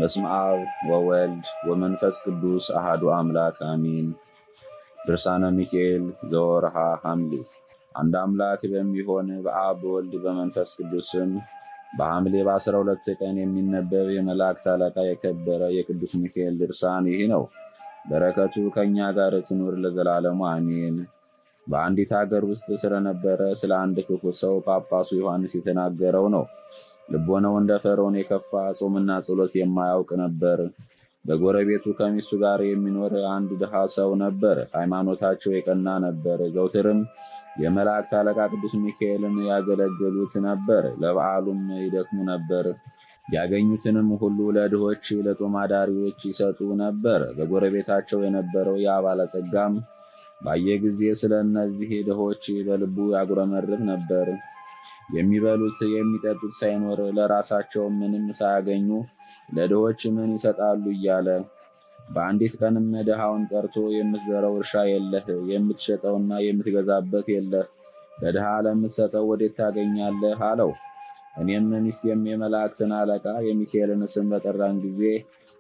በስመ አብ ወወልድ ወመንፈስ ቅዱስ አሐዱ አምላክ አሚን። ድርሳነ ሚካኤል ዘወርሃ ሐምሌ። አንድ አምላክ በሚሆን በአብ በወልድ በመንፈስ ቅዱስ ስም በሐምሌ በ12 ቀን የሚነበብ የመላእክት አለቃ የከበረ የቅዱስ ሚካኤል ድርሳን ይህ ነው። በረከቱ ከእኛ ጋር ትኑር ለዘላለሙ አሜን። በአንዲት ሀገር ውስጥ ስለነበረ ስለ አንድ ክፉ ሰው ጳጳሱ ዮሐንስ የተናገረው ነው። ልቦናው እንደ ፈርዖን የከፋ፣ ጾምና ጸሎት የማያውቅ ነበር። በጎረቤቱ ከሚስቱ ጋር የሚኖር አንድ ድሃ ሰው ነበር። ሃይማኖታቸው የቀና ነበር። ዘውትርም የመላእክት አለቃ ቅዱስ ሚካኤልን ያገለግሉት ነበር። ለበዓሉም ይደክሙ ነበር። ያገኙትንም ሁሉ ለድሆች፣ ለጦም አዳሪዎች ይሰጡ ነበር። በጎረቤታቸው የነበረው ያ ባለጸጋም ባየ ጊዜ ስለ እነዚህ ድሆች በልቡ ያጉረመርም ነበር። የሚበሉት የሚጠጡት ሳይኖር ለራሳቸው ምንም ሳያገኙ ለድሆች ምን ይሰጣሉ እያለ። በአንዲት ቀንም ድሃውን ጠርቶ የምትዘረው እርሻ የለህ፣ የምትሸጠውና የምትገዛበት የለህ፣ ለድሃ ለምትሰጠው ወዴት ታገኛለህ አለው። እኔም ሚስቴም የመላእክትን አለቃ የሚካኤልን ስም በጠራን ጊዜ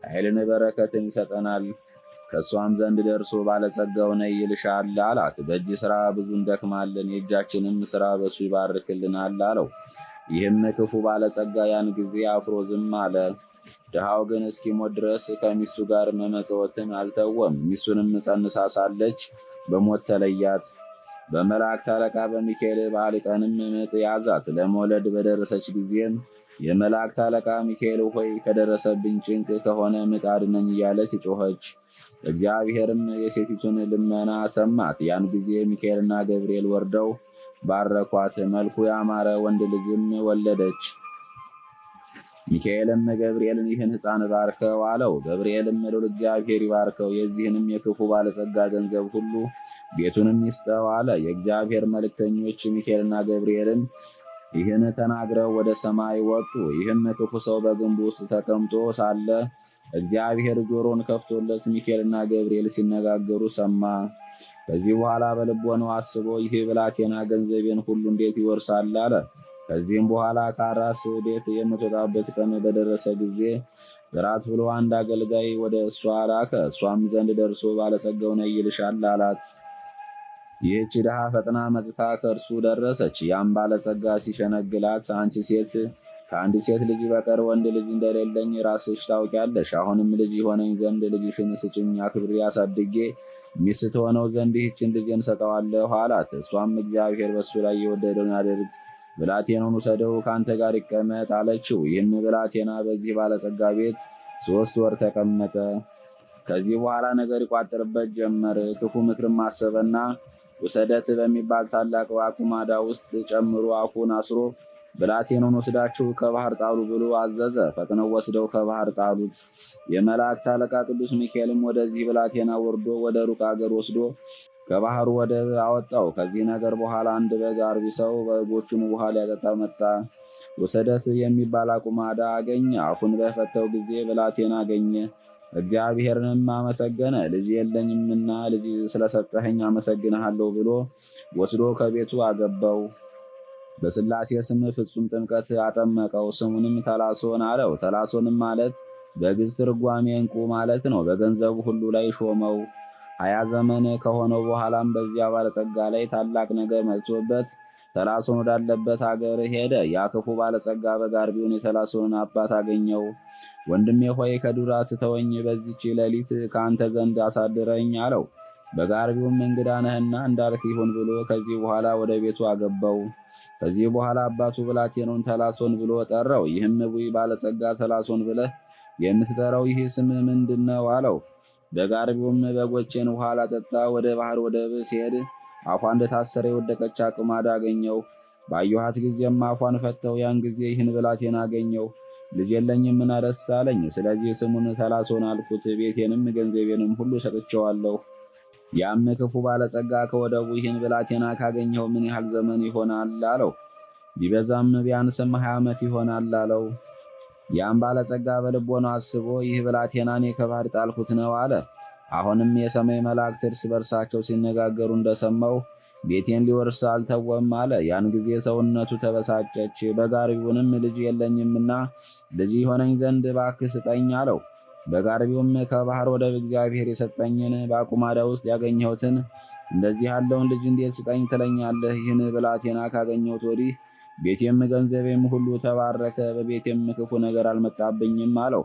ኃይልን በረከትን ይሰጠናል፣ ከእሷም ዘንድ ደርሶ ባለጸጋው ነይ ይልሻል አላት። በእጅ ሥራ ብዙ እንደክማለን፣ የእጃችንም ሥራ በሱ ይባርክልናል አለው። ይህም ክፉ ባለጸጋ ያን ጊዜ አፍሮ ዝም አለ። ድሃው ግን እስኪሞት ድረስ ከሚስቱ ጋር መመጽወትን አልተወም። ሚስቱንም ጸንሳ ሳለች በሞት ተለያት። በመላእክት አለቃ በሚካኤል በዓል ቀንም ምጥ ያዛት። ለመውለድ በደረሰች ጊዜም የመላእክት አለቃ ሚካኤል ሆይ፣ ከደረሰብኝ ጭንቅ ከሆነ ምጥ አድነኝ እያለች ጮኸች። እግዚአብሔርም የሴቲቱን ልመና ሰማት። ያን ጊዜ ሚካኤልና ገብርኤል ወርደው ባረኳት። መልኩ ያማረ ወንድ ልጅም ወለደች። ሚካኤልም ገብርኤልን ይህን ሕፃን ባርከው አለው። ገብርኤልም ልዑል እግዚአብሔር ይባርከው፣ የዚህንም የክፉ ባለጸጋ ገንዘብ ሁሉ ቤቱንም ይስጠው አለ። የእግዚአብሔር መልእክተኞች ሚካኤልና ገብርኤልን ይህን ተናግረው ወደ ሰማይ ወጡ። ይህም ክፉ ሰው በግንቡ ውስጥ ተቀምጦ ሳለ እግዚአብሔር ጆሮን ከፍቶለት ሚካኤልና ገብርኤል ሲነጋገሩ ሰማ። ከዚህ በኋላ በልቦናው አስቦ ይህ ብላቴና ገንዘቤን ሁሉ እንዴት ይወርሳል አለ። ከዚህም በኋላ ከአራስ ቤት የምትወጣበት ቀን በደረሰ ጊዜ ጥራት ብሎ አንድ አገልጋይ ወደ እሷ ላከ። እሷም ዘንድ ደርሶ ባለጸጋው ነይ ይልሻል አላት። ይህች ድሃ ፈጥና መጥታ ከእርሱ ደረሰች። ያም ባለጸጋ ሲሸነግላት፣ አንቺ ሴት፣ ከአንድ ሴት ልጅ በቀር ወንድ ልጅ እንደሌለኝ ራስሽ ታውቂያለሽ። አሁንም ልጅ የሆነኝ ዘንድ ልጅሽን ስጭኝ፣ አክብሬ አሳድጌ ሚስት ትሆነው ዘንድ ይህችን ልጄን ሰጠዋለሁ አላት። እሷም እግዚአብሔር በሱ ላይ የወደደውን ያድርግ፣ ብላቴናውን ውሰደው ከአንተ ጋር ይቀመጥ አለችው። ይህም ብላቴና በዚህ ባለጸጋ ቤት 3 ወር ተቀመጠ። ከዚህ በኋላ ነገር ይቋጥርበት ጀመር። ክፉ ምክርም አሰበና ውሰደት በሚባል ታላቅ አቁማዳ ውስጥ ጨምሮ አፉን አስሮ ብላቴናውን ወስዳችሁ ከባህር ጣሉ ብሎ አዘዘ። ፈጥነው ወስደው ከባህር ጣሉት። የመላእክት አለቃ ቅዱስ ሚካኤልም ወደዚህ ብላቴና ወርዶ ወደ ሩቅ አገር ወስዶ ከባህሩ ወደብ አወጣው። ከዚህ ነገር በኋላ አንድ በግ አርቢ ሰው በጎቹን ውሃ ሊያጠጣ መጣ። ወሰደት የሚባል አቁማዳ አገኘ። አፉን በፈተው ጊዜ ብላቴና አገኘ። እግዚአብሔርንም አመሰገነ። ልጅ የለኝምና ልጅ ስለሰጠኸኝ አመሰግንሃለሁ ብሎ ወስዶ ከቤቱ አገባው። በስላሴ ስም ፍጹም ጥምቀት አጠመቀው። ስሙንም ተላሶን አለው። ተላሶንም ማለት በግዕዝ ትርጓሜ ዕንቁ ማለት ነው። በገንዘቡ ሁሉ ላይ ሾመው። 20 ዘመን ከሆነው በኋላም በዚያ ባለጸጋ ላይ ታላቅ ነገር መጥቶበት ተላሶን ወዳለበት አገር ሄደ። ያ ክፉ ባለጸጋ በጋርቢውን የተላሶንን አባት አገኘው። ወንድሜ ሆይ፣ ከዱር አትተወኝ፣ በዚች ሌሊት ከአንተ ዘንድ አሳድረኝ አለው። በጋርቢውም እንግዳ ነህና እንዳልክ ይሁን ብሎ ከዚህ በኋላ ወደ ቤቱ አገባው። ከዚህ በኋላ አባቱ ብላቴናውን ተላሶን ብሎ ጠራው። ይህም ዕቡይ ባለጸጋ ተላሶን ብለህ የምትጠራው ይህ ስም ምንድን ነው? አለው። በጋርቢውም በጎቼን ውሃ ላጠጣ ወደ ባህር ወደብ ሲሄድ አፏ እንደታሰረ የወደቀች አቁማዳ አገኘው። ባየኋት ጊዜም አፏን ፈተው ያን ጊዜ ይህን ብላቴና አገኘው። ልጅ የለኝምና ደስ አለኝ። ስለዚህ ስሙን ተላሶን አልኩት። ቤቴንም ገንዘቤንም ሁሉ ሰጥቼዋለሁ። ያም ክፉ ባለጸጋ ከወደቡ ይህን ብላቴና ካገኘው ምን ያህል ዘመን ይሆናል አለው። ቢበዛም ቢያንስም 20 ዓመት ይሆናል አለው። ያም ባለጸጋ በልቦናው አስቦ ይህ ብላቴና እኔ ከባህር ጣልኩት ነው አለ። አሁንም የሰማይ መላእክት እርስ በርሳቸው ሲነጋገሩ እንደሰማው ቤቴን ሊወርስ አልተወም አለ። ያን ጊዜ ሰውነቱ ተበሳጨች። በጋሪውንም ልጅ የለኝምና ልጅ የሆነኝ ዘንድ እባክህ ስጠኝ አለው። በጋርቢውም ከባህር ወደብ እግዚአብሔር የሰጠኝን በአቁማዳ ውስጥ ያገኘሁትን እንደዚህ ያለውን ልጅ እንዴት ስጠኝ ትለኛለህ? ይህን ብላቴና ካገኘሁት ወዲህ ቤቴም ገንዘቤም ሁሉ ተባረከ፣ በቤቴም ክፉ ነገር አልመጣብኝም አለው።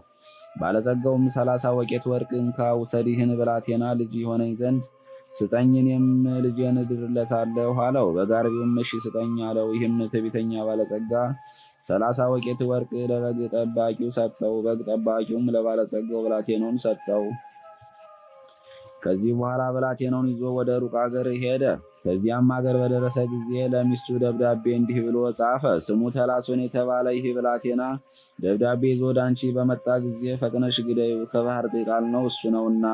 ባለጸጋውም 30 ወቄት ወርቅ እንካ ውሰድ፣ ይህን ብላቴና ልጅ የሆነኝ ዘንድ ስጠኝ፣ እኔም ልጄን እድርለታለሁ አለው። በጋርቢውም እሺ ስጠኝ አለው። ይህም ትዕቢተኛ ባለጸጋ 30 ወቄት ወርቅ ለበግ ጠባቂው ሰጠው። በግ ጠባቂውም ለባለጸጋው ብላቴናውን ሰጠው። ከዚህ በኋላ ብላቴናውን ይዞ ወደ ሩቅ አገር ሄደ። ከዚያም አገር በደረሰ ጊዜ ለሚስቱ ደብዳቤ እንዲህ ብሎ ጻፈ። ስሙ ተላሶን የተባለ ይህ ብላቴና ደብዳቤ ይዞ ወደ አንቺ በመጣ ጊዜ ፈጥነሽ ግደዩ፣ ከባህር የጣልነው እሱ ነውና።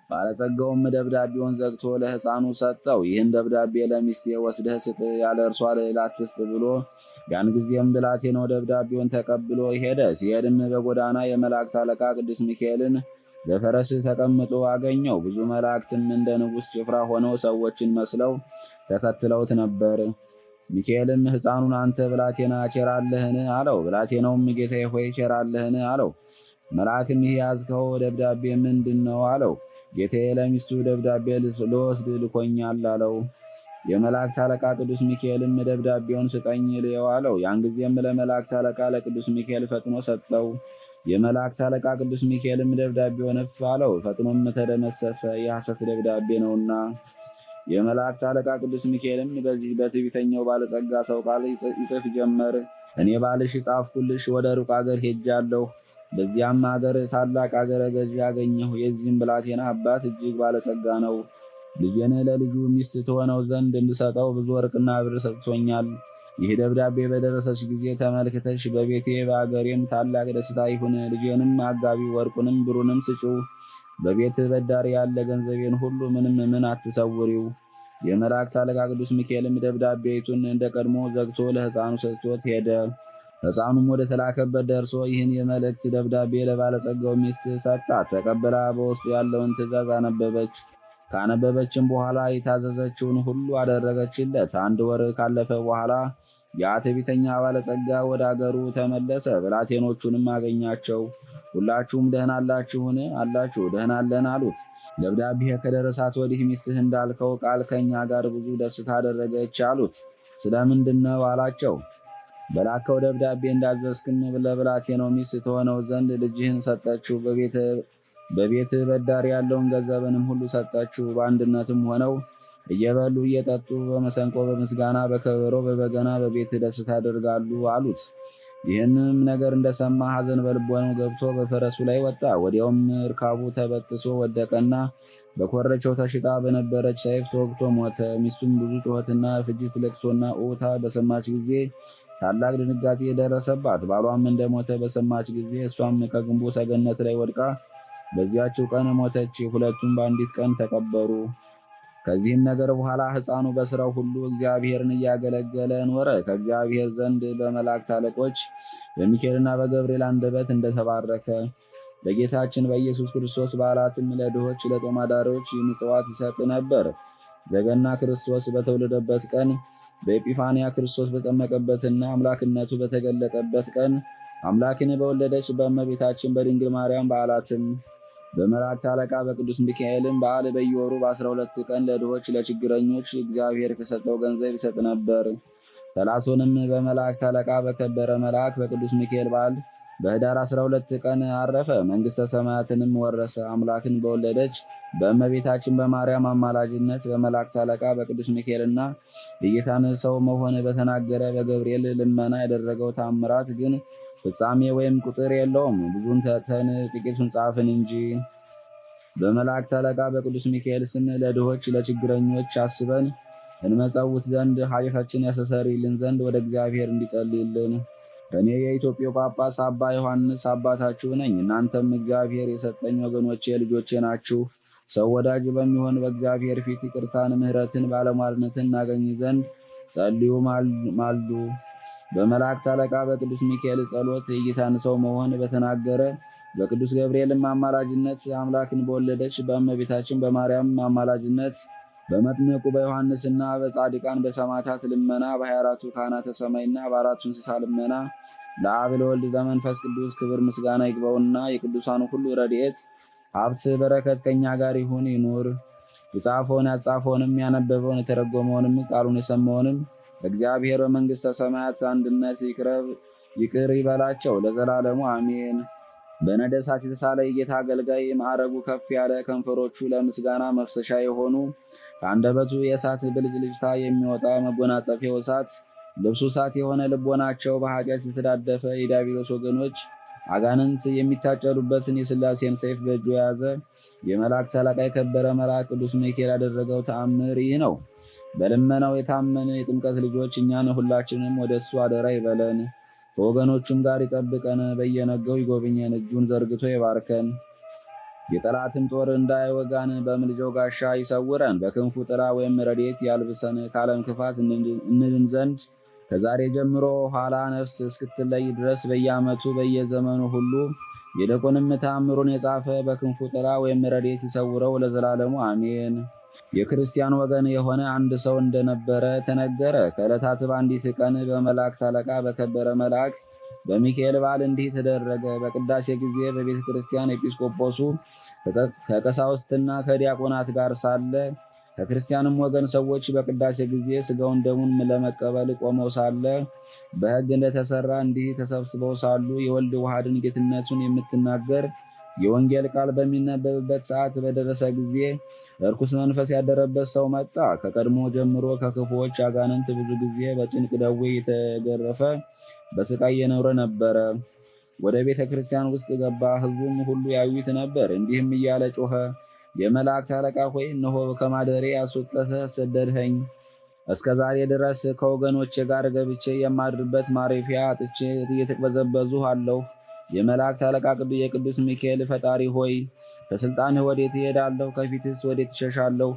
ባለጸጋውም ደብዳቤውን ዘግቶ ለሕፃኑ ሰጠው። ይህን ደብዳቤ ለሚስቴ ወስደህ ስጥ፣ ያለ እርሷ ሌላ አትስጥ ብሎ። ያን ጊዜም ብላቴናው ደብዳቤውን ተቀብሎ ሄደ። ሲሄድም በጎዳና የመላእክት አለቃ ቅዱስ ሚካኤልን በፈረስ ተቀምጦ አገኘው። ብዙ መላእክትም እንደ ንጉሥ ጭፍራ ሆነው ሰዎችን መስለው ተከትለውት ነበር። ሚካኤልም ሕፃኑን አንተ ብላቴና ቸር አለህን? አለው። ብላቴናውም ጌታዬ ሆይ ቸር አለህን? አለው። መልአክም ይህ የያዝከው ደብዳቤ ምንድን ነው? አለው። ጌታዬ ለሚስቱ ደብዳቤ ልወስድ ልኮኛል አለው። የመላእክት አለቃ ቅዱስ ሚካኤልም ደብዳቤውን ስጠኝ ልየው አለው። ያን ጊዜም ለመላእክት አለቃ ለቅዱስ ሚካኤል ፈጥኖ ሰጠው። የመላእክት አለቃ ቅዱስ ሚካኤልም ደብዳቤውን እፍ አለው፣ ፈጥኖም ተደመሰሰ፣ የሐሰት ደብዳቤ ነውና። የመላእክት አለቃ ቅዱስ ሚካኤልም በዚህ በትዕቢተኛው ባለጸጋ ሰው ቃል ይጽፍ ጀመር። እኔ ባልሽ ጻፍኩልሽ፣ ወደ ሩቅ አገር ሄጃለሁ። በዚያም አገር ታላቅ አገረ ገዥ አገኘሁ። የዚህም ብላቴና አባት እጅግ ባለጸጋ ነው። ልጄን ለልጁ ሚስት ትሆነው ዘንድ እንድሰጠው ብዙ ወርቅና ብር ሰጥቶኛል። ይህ ደብዳቤ በደረሰች ጊዜ ተመልክተሽ በቤቴ በአገሬም ታላቅ ደስታ ይሁን። ልጄንም አጋቢ፣ ወርቁንም ብሩንም ስጪው። በቤት በዳሪ ያለ ገንዘቤን ሁሉ ምንም ምን አትሰውሪው። የመላእክት አለቃ ቅዱስ ሚካኤልም ደብዳቤቱን እንደ ቀድሞ ዘግቶ ለሕፃኑ ሰጥቶት ሄደ። ሕፃኑም ወደ ተላከበት ደርሶ ይህን የመልእክት ደብዳቤ ለባለጸጋው ሚስት ሰጣት። ተቀብላ በውስጡ ያለውን ትእዛዝ አነበበች። ካነበበችም በኋላ የታዘዘችውን ሁሉ አደረገችለት። አንድ ወር ካለፈ በኋላ ያ ትዕቢተኛ ባለጸጋ ወደ አገሩ ተመለሰ። ብላቴኖቹንም አገኛቸው። ሁላችሁም ደህና አላችሁን? አላችሁ ደህና አለን አሉት። ደብዳቤ ከደረሳት ወዲህ ሚስትህ እንዳልከው ቃል ከኛ ጋር ብዙ ደስታ አደረገች አሉት። ስለምንድን ነው አላቸው። በላከው ደብዳቤ እንዳዘዝክም ለብላቴናው ሚስት ትሆነው ዘንድ ልጅህን ሰጠችው። በቤት በዳር ያለውን ገንዘብንም ሁሉ ሰጠችው። በአንድነትም ሆነው እየበሉ እየጠጡ በመሰንቆ በምስጋና በከበሮ በበገና በቤት ደስታ ያደርጋሉ አሉት። ይህንም ነገር እንደሰማ ሐዘን በልቦናው ገብቶ በፈረሱ ላይ ወጣ። ወዲያውም እርካቡ ተበጥሶ ወደቀና በኮረቸው ተሽጣ በነበረች ሰይፍ ተወግቶ ሞተ። ሚስቱም ብዙ ጩኸትና ፍጅት፣ ለቅሶና ኡታ በሰማች ጊዜ ታላቅ ድንጋጤ የደረሰባት። ባሏም እንደሞተ በሰማች ጊዜ እሷም ከግንቡ ሰገነት ላይ ወድቃ በዚያችው ቀን ሞተች። ሁለቱም በአንዲት ቀን ተቀበሩ። ከዚህም ነገር በኋላ ሕፃኑ በሥራው ሁሉ እግዚአብሔርን እያገለገለ ኖረ። ከእግዚአብሔር ዘንድ በመላእክት አለቆች በሚካኤልና በገብርኤል አንደበት እንደተባረከ በጌታችን በኢየሱስ ክርስቶስ በዓላትም ለድሆች ለጦም አዳሪዎች ምጽዋት ይሰጥ ነበር። በገና ክርስቶስ በተወለደበት ቀን፣ በኤጲፋንያ ክርስቶስ በጠመቀበትና አምላክነቱ በተገለጠበት ቀን፣ አምላክን በወለደች በእመቤታችን በድንግል ማርያም በዓላትም፣ በመላእክት አለቃ በቅዱስ ሚካኤልም በዓል በየወሩ በ12 ቀን ለድሆች ለችግረኞች እግዚአብሔር ከሰጠው ገንዘብ ይሰጥ ነበር። ተላሶንም በመላእክት አለቃ በከበረ መልአክ በቅዱስ ሚካኤል በዓል በኅዳር 12 ቀን አረፈ። መንግሥተ ሰማያትንም ወረሰ። አምላክን በወለደች በእመቤታችን በማርያም አማላጅነት በመላእክት አለቃ በቅዱስ ሚካኤልና የጌታን ሰው መሆን በተናገረ በገብርኤል ልመና ያደረገው ታምራት ግን ፍጻሜ ወይም ቁጥር የለውም። ብዙን ተተን ጥቂቱን ጻፍን እንጂ። በመላእክት አለቃ በቅዱስ ሚካኤል ስም ለድሆች ለችግረኞች አስበን እንመጸውት ዘንድ ኃጢአታችን ያስተሰርይልን ዘንድ ወደ እግዚአብሔር እንዲጸልይልን እኔ የኢትዮጵያ ጳጳስ አባ ዮሐንስ አባታችሁ ነኝ። እናንተም እግዚአብሔር የሰጠኝ ወገኖቼ ልጆቼ ናችሁ። ሰው ወዳጅ በሚሆን በእግዚአብሔር ፊት ይቅርታን፣ ምሕረትን፣ ባለሟልነትን እናገኝ ዘንድ ጸልዩ፣ ማልዱ። በመላእክት አለቃ በቅዱስ ሚካኤል ጸሎት የጌታን ሰው መሆን በተናገረ በቅዱስ ገብርኤልም አማላጅነት አምላክን በወለደች በእመቤታችን በማርያም አማላጅነት በመጥምቁ በዮሐንስና በጻድቃን በሰማዕታት ልመና፣ በ24ቱ ካህናተ ሰማይና በአራቱ እንስሳ ልመና ለአብ ለወልድ ለመንፈስ ቅዱስ ክብር ምስጋና ይግባውና የቅዱሳኑ ሁሉ ረድኤት ሀብት በረከት ከእኛ ጋር ይሁን ይኑር። የጻፈውን ያጻፈውንም ያነበበውን የተረጎመውንም ቃሉን የሰማውንም እግዚአብሔር በመንግሥተ ሰማያት አንድነት ይቅር ይበላቸው ለዘላለሙ አሜን። በነደ እሳት የተሳለ የጌታ አገልጋይ፣ ማዕረጉ ከፍ ያለ፣ ከንፈሮቹ ለምስጋና መፍሰሻ የሆኑ፣ ከአንደበቱ የእሳት ብልጭልጭታ የሚወጣ፣ መጎናጸፊያው እሳት ልብሱ እሳት የሆነ፣ ልቦናቸው በኃጢአት የተዳደፈ የዲያብሎስ ወገኖች አጋንንት የሚታጨዱበትን የሥላሴን ሰይፍ በእጁ የያዘ የመላእክት አለቃ የከበረ መልአክ ቅዱስ ሚካኤል ያደረገው ተአምር ይህ ነው። በልመናው የታመነ የጥምቀት ልጆች እኛን ሁላችንም ወደ እሱ አደራ ይበለን፣ ከወገኖቹም ጋር ይጠብቀን፣ በየነገው ይጎብኘን፣ እጁን ዘርግቶ ይባርከን። የጠላትም ጦር እንዳይወጋን በምልጃው ጋሻ ይሰውረን፣ በክንፉ ጥላ ወይም ረድኤት ያልብሰን፣ ከዓለም ክፋት እንድን ዘንድ ከዛሬ ጀምሮ ኋላ ነፍስ እስክትለይ ድረስ በየዓመቱ በየዘመኑ ሁሉ ይልቁንም ተአምሩን የጻፈ በክንፉ ጥላ ወይም ረድኤት ይሰውረው ለዘላለሙ አሜን። የክርስቲያን ወገን የሆነ አንድ ሰው እንደነበረ ተነገረ። ከዕለታት በአንዲት ቀን በመላእክት አለቃ በከበረ መልአክ በሚካኤል በዓል እንዲህ ተደረገ። በቅዳሴ ጊዜ በቤተ ክርስቲያን ኤጲስቆጶሱ ከቀሳውስትና ከዲያቆናት ጋር ሳለ፣ ከክርስቲያንም ወገን ሰዎች በቅዳሴ ጊዜ ስጋውን ደሙን ለመቀበል ቆመው ሳለ፣ በሕግ እንደተሰራ እንዲህ ተሰብስበው ሳሉ፣ የወልድ ዋህድን ጌትነቱን የምትናገር የወንጌል ቃል በሚነበብበት ሰዓት በደረሰ ጊዜ እርኩስ መንፈስ ያደረበት ሰው መጣ። ከቀድሞ ጀምሮ ከክፉዎች አጋንንት ብዙ ጊዜ በጭንቅ ደዌ የተገረፈ በስቃይ የኖረ ነበረ። ወደ ቤተ ክርስቲያን ውስጥ ገባ። ሕዝቡም ሁሉ ያዩት ነበር። እንዲህም እያለ ጮኸ። የመላእክት አለቃ ሆይ፣ እነሆ ከማደሬ አስወጥተህ ሰደድኸኝ። እስከ ዛሬ ድረስ ከወገኖቼ ጋር ገብቼ የማድርበት ማረፊያ አጥቼ እየተቅበዘበዝሁ አለሁ። የመላእክት አለቃ የቅዱስ ሚካኤል ፈጣሪ ሆይ፣ ከስልጣንህ ወዴት እሄዳለሁ? ከፊትስ ወዴት እሸሻለሁ?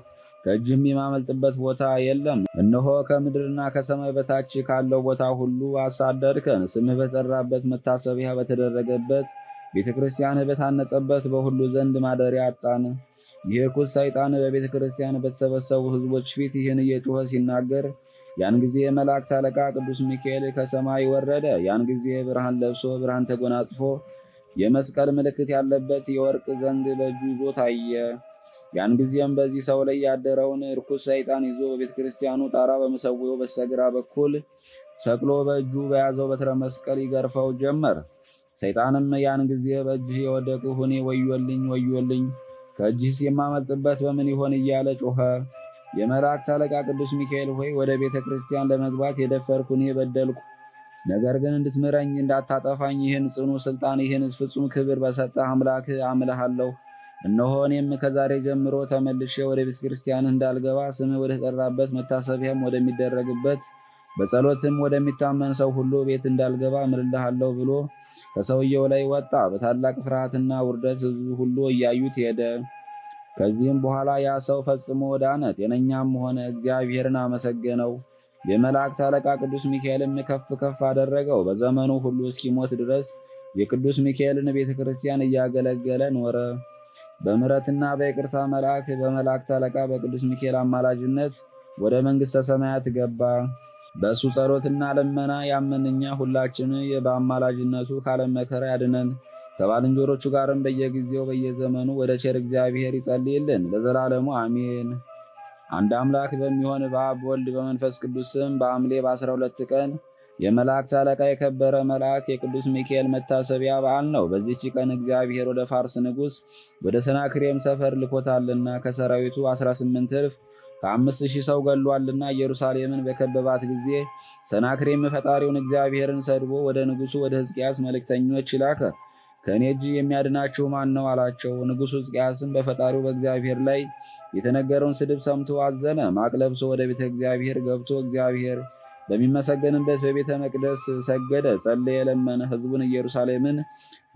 ከእጅህም የማመልጥበት ቦታ የለም። እነሆ ከምድርና ከሰማይ በታች ካለው ቦታ ሁሉ አሳደድከን። ስምህ በተጠራበት መታሰቢያ በተደረገበት ቤተ ክርስቲያንህ በታነጸበት በሁሉ ዘንድ ማደሪያ አጣን። ይህ ርኩስ ሰይጣን በቤተ ክርስቲያን በተሰበሰቡ ሕዝቦች ፊት ይህን እየጮኸ ሲናገር ያን ጊዜ የመላእክት አለቃ ቅዱስ ሚካኤል ከሰማይ ወረደ። ያን ጊዜ ብርሃን ለብሶ ብርሃን ተጎናጽፎ የመስቀል ምልክት ያለበት የወርቅ ዘንግ በእጁ ይዞ ታየ። ያን ጊዜም በዚህ ሰው ላይ ያደረውን ርኩስ ሰይጣን ይዞ በቤተ ክርስቲያኑ ጣራ በመሰዊያው በስተግራ በኩል ሰቅሎ በእጁ በያዘው በትረ መስቀል ይገርፈው ጀመር። ሰይጣንም ያን ጊዜ በእጅህ የወደቅሁ እኔ ወዮልኝ፣ ወዮልኝ፣ ከእጅህስ የማመልጥበት በምን ይሆን እያለ ጮኸ። የመላእክት አለቃ ቅዱስ ሚካኤል ሆይ፣ ወደ ቤተ ክርስቲያን ለመግባት የደፈርኩ እኔ በደልኩ። ነገር ግን እንድትምረኝ እንዳታጠፋኝ ይህን ጽኑ ስልጣን ይህን ፍጹም ክብር በሰጠህ አምላክ አምልሃለሁ። እነሆ እኔም ከዛሬ ጀምሮ ተመልሼ ወደ ቤተ ክርስቲያን እንዳልገባ፣ ስምህ ወደ ተጠራበት መታሰቢያም ወደሚደረግበት በጸሎትም ወደሚታመን ሰው ሁሉ ቤት እንዳልገባ እምልልሃለሁ ብሎ ከሰውየው ላይ ወጣ። በታላቅ ፍርሃትና ውርደት ሕዝቡ ሁሉ እያዩት ሄደ። ከዚህም በኋላ ያ ሰው ፈጽሞ ዳነ፣ ጤነኛም ሆነ፣ እግዚአብሔርን አመሰገነው። የመላእክት አለቃ ቅዱስ ሚካኤልም ከፍ ከፍ አደረገው። በዘመኑ ሁሉ እስኪሞት ድረስ የቅዱስ ሚካኤልን ቤተ ክርስቲያን እያገለገለ ኖረ። በምሕረትና በይቅርታ መልአክ በመላእክት አለቃ በቅዱስ ሚካኤል አማላጅነት ወደ መንግሥተ ሰማያት ገባ። በእሱ ጸሎትና ልመና ያመንኛ ሁላችን በአማላጅነቱ ካለም መከራ ያድነን። ከባልንጀሮቹ ጋርም በየጊዜው በየዘመኑ ወደ ቸር እግዚአብሔር ይጸልይልን ለዘላለሙ አሜን። አንድ አምላክ በሚሆን በአብ ወልድ በመንፈስ ቅዱስ ስም በሐምሌ በ12 ቀን የመላእክት አለቃ የከበረ መልአክ የቅዱስ ሚካኤል መታሰቢያ በዓል ነው። በዚህች ቀን እግዚአብሔር ወደ ፋርስ ንጉሥ ወደ ሰናክሬም ሰፈር ልኮታልና ከሰራዊቱ 18 እልፍ ከ5,000 ሰው ገሏልና ኢየሩሳሌምን በከበባት ጊዜ ሰናክሬም ፈጣሪውን እግዚአብሔርን ሰድቦ ወደ ንጉሱ ወደ ሕዝቅያስ መልእክተኞች ላከ። ከእኔ እጅ የሚያድናችሁ ማን ነው አላቸው። ንጉሱ ሕዝቅያስም በፈጣሪው በእግዚአብሔር ላይ የተነገረውን ስድብ ሰምቶ አዘነ። ማቅ ለብሶ ወደ ቤተ እግዚአብሔር ገብቶ እግዚአብሔር በሚመሰገንበት በቤተ መቅደስ ሰገደ፣ ጸለየ፣ ለመነ። ሕዝቡን ኢየሩሳሌምን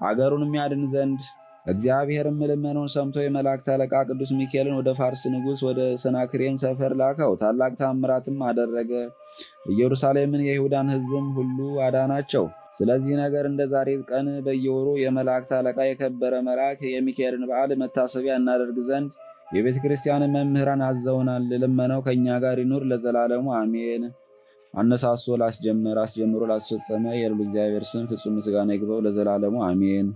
አገሩን የሚያድን ዘንድ። እግዚአብሔርም ልመናውን ሰምቶ የመላእክት አለቃ ቅዱስ ሚካኤልን ወደ ፋርስ ንጉሥ ወደ ሰናክሬም ሰፈር ላከው። ታላቅ ታምራትም አደረገ። ኢየሩሳሌምን የይሁዳን ሕዝብም ሁሉ አዳናቸው። ስለዚህ ነገር እንደ ዛሬ ቀን በየወሩ የመላእክት አለቃ የከበረ መልአክ የሚካኤልን በዓል መታሰቢያ እናደርግ ዘንድ የቤተ ክርስቲያን መምህራን አዘውናል። ልመናው ከእኛ ጋር ይኑር ለዘላለሙ አሜን። አነሳሶ ላስጀመረ አስጀምሮ ላስፈጸመ የልዑል እግዚአብሔር ስም ፍጹም ምስጋና ይግባው ለዘላለሙ አሜን።